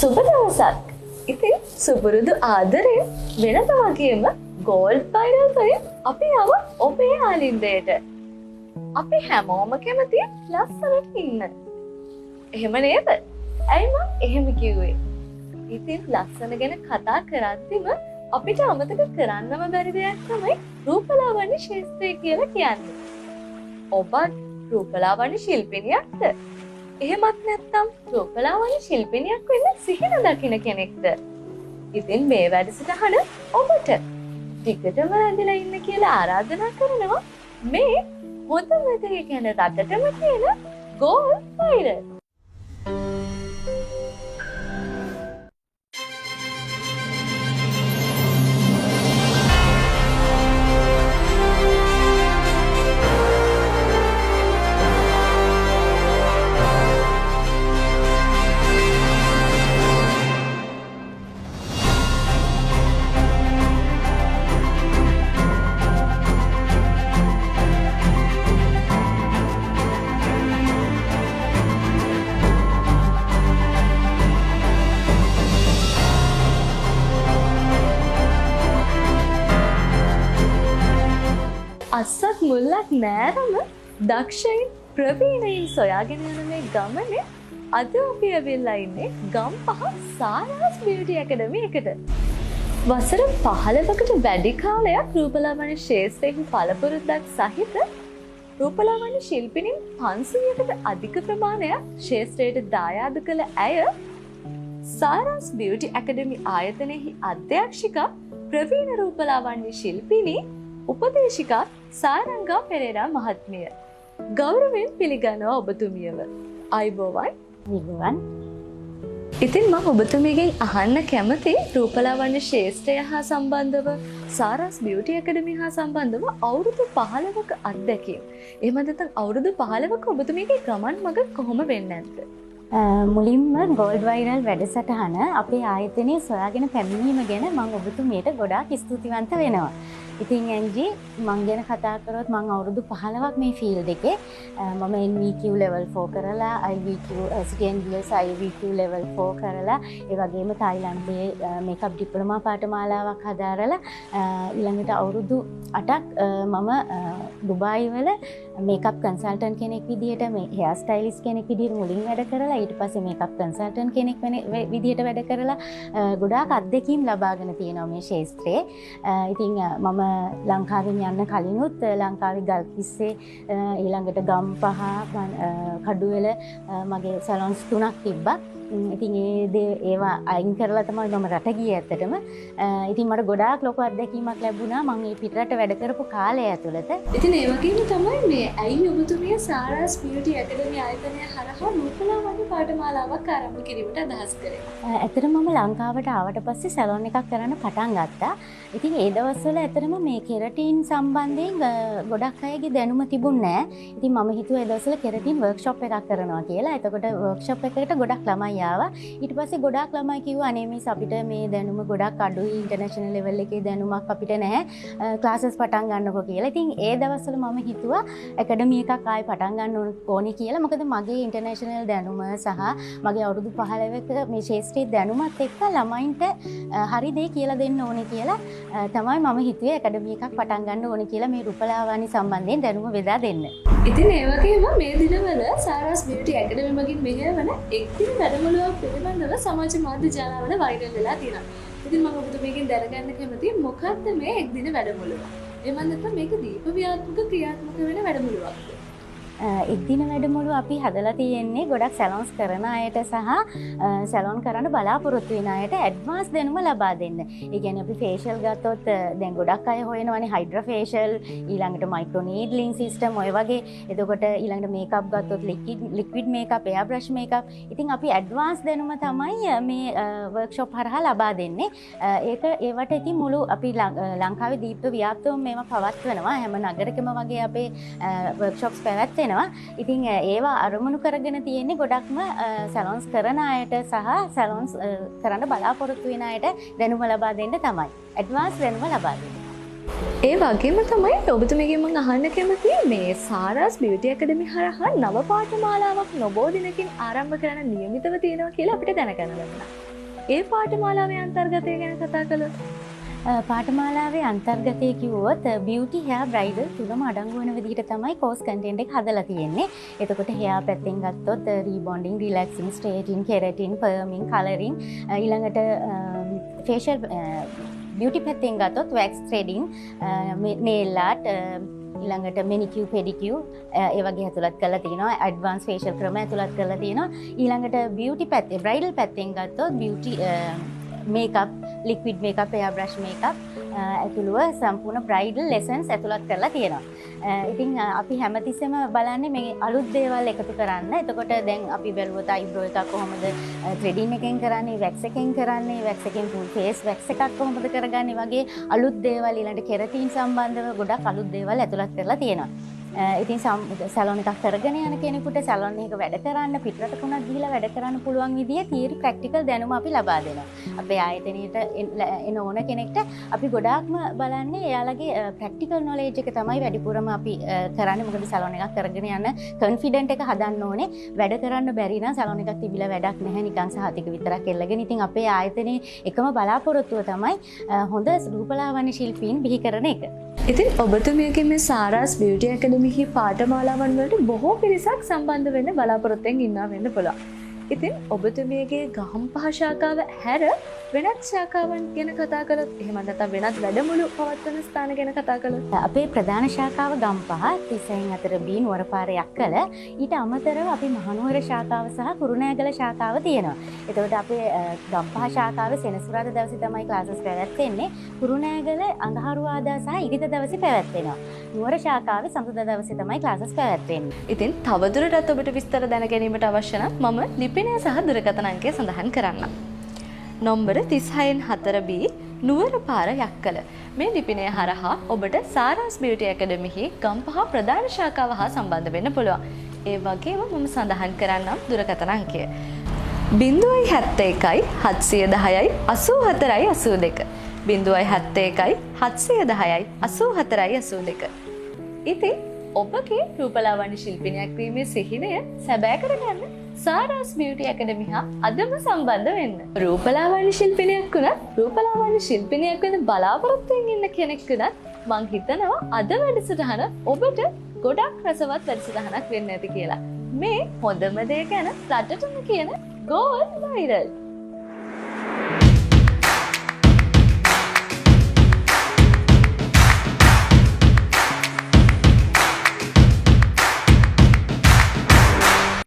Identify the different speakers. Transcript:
Speaker 1: සුබ දවසක්. ඉතින් සුපුරුදු ආදරයෙන් වෙනද වගේම ගෝල්ඩ් වයිරල් වලින් අපි ආව ඔබේ ආලින්දයට. අපි හැමෝම කැමති ලස්සනට ඉන්න. එහෙම නේද? ඇයි මං එහෙම කිව්වේ? ඉතින් ලස්සන ගැන කතා කරද්දිම අපිට අමතක කරන්නම බැරි දෙයක් තමයි රූපලාවන්‍ය ක්ෂේත්‍රය කියලා කියන්නේ. ඔබත් රූපලාවන්‍ය ශිල්පිනියක්ද? එහෙමත් නැත්නම් රූපලාවන්‍ය ශිල්පිනියක් වෙන්න සිහින දකින කෙනෙක්ද? ඉතින් මේ වැඩසටහන ඔබට ටිකටම රැඳිලා ඉන්න කියලා ආරාධනා කරනවා මේ හොඳම දේ ගැන රටටම කියන ගෝල්ඩ් වයිරල්. අස්සක් මුල්ලක් නෑරම දක්ෂයින් ප්‍රවීණයින් සොයාගෙන යන මේ ගමනේ අද අපි ඇවිල්ලා ඉන්නේ ගම්පහ සාරාස් බියුටි ඇකඩමි එකට. වසර 15කට වැඩි කාලයක් රූපලාවන්‍ය ක්ෂේත්‍රයෙහි පළපුරුද්දක් සහිත රූපලාවන්‍ය ශිල්පිනීන් 500කට අධික ප්‍රමාණයක් ක්ෂේත්‍රයට දායාද කළ ඇය සාරාස් බියුටි ඇකඩමි ආයතනයෙහි අධ්‍යක්ෂිකා ප්‍රවීණ රූපලාවන්‍ය ශිල්පිනී උපදේශිකා සාරංගා පෙරේරා මහත්මිය. ගෞරවයෙන් පිළිගන්නවා ඔබතුමියව. ආයුබෝවන්.
Speaker 2: ආයුබෝවන්.
Speaker 1: ඉතින් මම ඔබතුමියගෙන් අහන්න කැමති රූපලාවන්‍ය ක්ෂේත්‍රය හා සම්බන්ධව සාරාස් බියුටි ඇකඩමි හා සම්බන්ධව අවුරුදු 15ක අත්දැකීම්. එහෙම නැත්නම් අවුරුදු 15ක ඔබතුමියගේ ගමන් මඟ කොහොම වෙන්නේ නැද්ද?
Speaker 2: මුලින්ම ගෝල්ඩ් වයිරල් වැඩසටහන අපේ ආයතනයේ සොයාගෙන පැමිණීම ගැන මම ඔබතුමියට ගොඩාක් ස්තුතිවන්ත වෙනවා. ඉතින් ඇන්ජි, මං ගැන කතා කරොත් මං අවුරුදු 15ක් මේ ෆීල්ඩ් එකේ. මම NVQ level 4 කරලා, IVQ City and Guilds IVQ level 4 කරලා, ඒ වගේම තායිලන්තයේ මේකප් ඩිප්ලෝමා පාඨමාලාවක් හදාරලා, ඊළඟට අවුරුදු 8ක් මම ඩුබායි වල මේකප් කන්සල්ටන්ට් කෙනෙක් විදිහට, මේ හෙයාර් ස්ටයිලිස්ට් කෙනෙක් විදිහට මුලින් වැඩ කරලා, ඊට පස්සේ මේකප් කන්සල්ටන්ට් කෙනෙක් වෙන විදිහට වැඩ කරලා, ගොඩාක් අත්දැකීම් ලබාගෙන තියෙනවා මේ ක්ෂේත්‍රයේ. ඉතින් මම ලංකාවෙන් යන්න කලිනුත් ලංකාවේ ගල්කිස්සේ, ඊළඟට ගම්පහ, කඩුවෙල මගේ සැලොන්ස් 3ක් තිබ්බා. ඉතින් ඒ දේ ඒවා අයින් කරලා තමයි මම රට ගියේ ඇත්තටම. ඉතින් මට ගොඩාක් ලොකු අත්දැකීමක් ලැබුණා මං මේ පිටරට වැඩ කරපු කාලය ඇතුළත.
Speaker 1: ඉතින් ඒ වගේම තමයි මේ ඇයි ඔබතුමිය සාරාස් බියුටි ඇකඩමි ආයතනය හරහා රූපලාවන්‍ය පාඨමාලාවක් ආරම්භ කිරීමට අදහස් කරේ?
Speaker 2: ඇත්තටම මම ලංකාවට ආවට පස්සේ සැලොන් එකක් කරන්න පටන් ගත්තා. ඉතින් ඒ දවස්වල ඇත්තටම මේ කෙරටින් සම්බන්ධයෙන් ගොඩක් අයගේ දැනුම තිබුණ නෑ. ඉතින් මම හිතුවා ඒ දවස්වල කෙරටින් වර්ක්ෂොප් එකක් කරනවා කියලා. එතකොට වර්ක්ෂොප් එකකට ගොඩක් ළමයි ආවා. ඊට පස්සේ ගොඩාක් ළමයි කිව්වා අනේ මිස්, අපිට මේ දැනුම ගොඩක් අඩුයි, ඉන්ටර්නැෂනල් ලෙවල් එකේ දැනුමක් අපිට නැහැ, ක්ලාසස් පටන් ගන්නකෝ කියලා. ඉතින් ඒ දවස්වල මම හිතුවා ඇකඩමි එකක් ආයේ පටන් ගන්න ඕනේ කියලා. මොකද මගේ ඉන්ටර්නැෂනල් දැනුම සහ මගේ අවුරුදු 15ක මේ ක්ෂේත්‍රයේ දැනුමත් එක්ක ළමයින්ට හරි දේ කියලා දෙන්න ඕනේ කියලා තමයි මම හිතුවේ ඇකඩමි එකක් පටන් ගන්න ඕනේ කියලා, මේ රූපලාවන්‍ය සම්බන්ධයෙන් දැනුම බෙදා දෙන්න.
Speaker 1: ඉතින් ඒ වගේම මේ දිනවල සාරාස් බියුටි ඇකඩමි මගින් මෙහෙයවන එක් දින වැඩමුළුවක් පිළිබඳව සමාජ මාධ්‍ය ජාලාවල වෛරල් වෙලා තියෙනවා. ඉතින් මම ඔබතුමියගෙන් දැනගන්න කැමතියි මොකක්ද මේ එක් දින වැඩමුළුව? එහෙම නැත්නම් මේක දීප ව්‍යාත්මක ක්‍රියාත්මක වෙන වැඩමුළුවක්ද?
Speaker 2: එක් දින වැඩමුළුව අපි හදලා තියෙන්නේ ගොඩක් සැලොන්ස් කරන අයට සහ සැලොන් කරන්න බලාපොරොත්තු වෙන අයට ඇඩ්වාන්ස් දැනුම ලබා දෙන්න. ඒ කියන්නේ අපි ෆේෂියල් ගත්තොත්, දැන් ගොඩක් අය හොයනවනේ හයිඩ්‍රා ෆේෂියල්, ඊළඟට මයික්‍රෝ නීඩ්ලින් සිස්ටම් ඔය වගේ. එතකොට ඊළඟට මේකප් ගත්තොත් ලික්විඩ් මේකප්, එයා බ්‍රෂ් මේකප්. ඉතින් අපි ඇඩ්වාන්ස් දැනුම තමයි මේ වර්ක්ෂොප් හරහා ලබා දෙන්නේ. ඒක ඒවට ඉතින් මුළු අපි ලංකාවේ දීප්ත ව්‍යාප්තවම මේවා පවත්වනවා. හැම නගරකම වගේ අපේ වර්ක්ෂොප්ස් පැවැත්වෙනවා. ඉතින් ඒවා අරමුණු කරගෙන තියෙන්නේ ගොඩක්ම සැලොන්ස් කරන අයට සහ සැලොන්ස් කරන්න බලාපොරොත්තු වෙන අයට දැනුම ලබා දෙන්න තමයි. ඇඩ්වාන්ස් දැනුම ලබා දෙන්න.
Speaker 1: ඒ වගේම තමයි ඔබතුමියගෙන් මම අහන්න කැමතියි මේ සාරාස් බියුටි ඇකඩමි හරහා නව පාඨමාලාවක් නොබෝ දිනකින් ආරම්භ කරන්න නියමිතව තියෙනවා කියලා අපිට දැනගන්න ලැබුණා. ඒ පාඨමාලාවේ අන්තර්ගතය ගැන කතා කළොත්?
Speaker 2: පාඨමාලාවේ අන්තර්ගතය කිව්වොත් බියුටි, හෙයා, බ්‍රයිඩල් තුනම අඩංගු වෙන විදිහට තමයි කෝස් කන්ටෙන්ට් එක හදලා තියෙන්නේ. එතකොට හෙයා පැත්තෙන් ගත්තොත් රීබොන්ඩින්, රිලැක්සින්, ස්ට්‍රේටින්, කෙරටින්, පර්මින්, කලරින්, ඊළඟට ෆේෂල් බියුටි පැත්තෙන් ගත්තොත් වැක්ස්, ත්‍රෙඩින්, නේල් ආර්ට්, ඊළඟට මෙනිකියු, පෙඩිකියු ඒ වගේ ඇතුළත් කරලා තියෙනවා. ඇඩ්වාන්ස් ෆේෂල් ක්‍රම ඇතුළත් කරලා තියෙනවා. ඊළඟට බියුටි පැත්තේ, බ්‍රයිඩල් පැත්තෙන් ගත්තොත් beauty makeup, liquid makeup, air brush makeup ඇතුළුව සම්පූර්ණ බ්‍රයිඩල් ලෙසන්ස් ඇතුළත් කරලා තියෙනවා. ඉතින් අපි හැමතිස්සෙම බලන්නේ මේ අලුත් දේවල් එකතු කරන්න. එතකොට දැන් අපි බැලුවොත් අයිබ්‍රෝ එකක් කොහොමද ත්‍රෙඩින් එකෙන් කරන්නේ, වැක්ස් එකෙන් කරන්නේ, වැක්ස් එකෙන් ෆුල් ෆේස් වැක්ස් එකක් කොහොමද කරගන්නේ වගේ අලුත් දේවල්, ඊළඟට කෙරටින් සම්බන්ධව ගොඩක් අලුත් දේවල් ඇතුළත් කරලා තියෙනවා. ඉතින් සැලොන් එකක් කරගෙන යන කෙනෙකුට සැලොන් එකක වැඩ කරන්න, පිටරටක වුණත් ගිහිලා වැඩ කරන්න පුළුවන් විදිහේ තියරි ප්‍රැක්ටිකල් දැනුම අපි ලබා දෙනවා. අපේ ආයතනයට එන ඕන කෙනෙක්ට අපි ගොඩාක්ම බලන්නේ එයාලගේ ප්‍රැක්ටිකල් නොලෙජ් එක තමයි වැඩිපුරම අපි කරන්නේ. මොකද සැලොන් එකක් කරගෙන යන කන්ෆිඩන්ට් එක හදන්න ඕනේ. වැඩ කරන්න බැරි නම් සැලොන් එකක් තිබිලා වැඩක් නැහැ, නිකන් සහතික විතරක් එල්ලගෙන. ඉතින් අපේ ආයතනයේ එකම බලාපොරොත්තුව තමයි හොඳ රූපලාවන්‍ය ශිල්පීන් බිහි කරන එක.
Speaker 1: ඉතින් ඔබතුමියගේ මේ සාරාස් බියුටි ඇකඩමිහි පාඨමාලාවන් වලට බොහෝ පිරිසක් සම්බන්ධ වෙන්න බලාපොරොත්තුවෙන් ඉන්නවා වෙන්න පුළුවන්. ඉතින් ඔබතුමියගේ ගම්පහ ශාඛාව හැර වෙනත් ශාඛාවන් ගැන කතා කළොත්, එහෙම නැත්නම් වෙනත් වැඩමුළු පවත්වන ස්ථාන ගැන කතා කළොත්?
Speaker 2: අපේ ප්‍රධාන ශාඛාව ගම්පහ 36 බී නුවර පාර යක්කල. ඊට අමතරව අපි මහනුවර ශාඛාව සහ කුරුණෑගල ශාඛාව තියෙනවා. එතකොට අපේ ගම්පහ ශාඛාවේ සෙනසුරාදා දවසේ තමයි ක්ලාසස් පැවැත්වෙන්නේ. කුරුණෑගල අඟහරුවාදා සහ ඉරිදා දවසේ පැවැත්වෙනවා. නුවර ශාඛාවේ සඳුදා දවසේ තමයි ක්ලාසස් පැවැත්වෙන්නේ.
Speaker 1: ඉතින් තවදුරටත් ඔබට විස්තර දැන ගැනීමට අවශ්‍ය නම් මම ලිපිනය සහ දුරකථන අංකය සඳහන් කරන්නම්. නොම්බර 36න් 4 බී නුවර පාර යක්කල. මේ ලිපිනය හරහා ඔබට සාරාස් බියුටි ඇකඩමිහි ගම්පහ ප්‍රධාන ශාඛාව හා සම්බන්ධ වෙන්න පුළුවන්. ඒ වගේම මම සඳහන් කරන්නම් දුරකථන අංකය. 071යි 710යි 84යි 82. 071යි 710යි 84යි 82. ඉතින් ඔබගේ රූපලාවන්‍ය ශිල්පිනියක් වීමේ සිහිනය සැබෑ කරගන්න සාරාස් බියුටි ඇකඩමි හා අදම සම්බන්ධ වෙන්න. රූපලාවන්‍ය ශිල්පිනියක් වුණත්, රූපලාවන්‍ය ශිල්පිනියක් වෙන්න බලාපොරොත්තුවෙන් ඉන්න කෙනෙක් වුණත්, මං හිතනවා අද වැඩසටහන ඔබට ගොඩක් රසවත් වැඩසටහනක් වෙන්න ඇති කියලා. මේ හොඳම දේ ගැන රටටම කියන ගෝල්ඩ් වෛරල්.